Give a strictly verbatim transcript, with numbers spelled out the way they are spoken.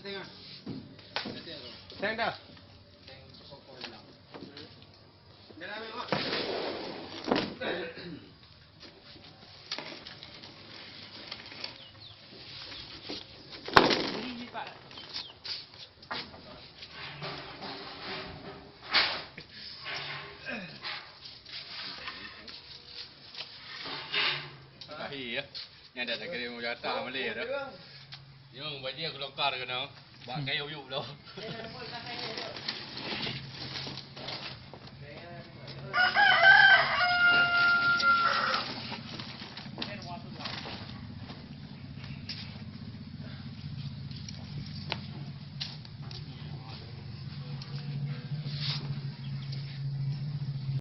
Teng dah. Tahi ya. Nyan dah takirém Jakarta malèe dah. Nyang bajèe keulokar keunoe. Bak kayu yub loh.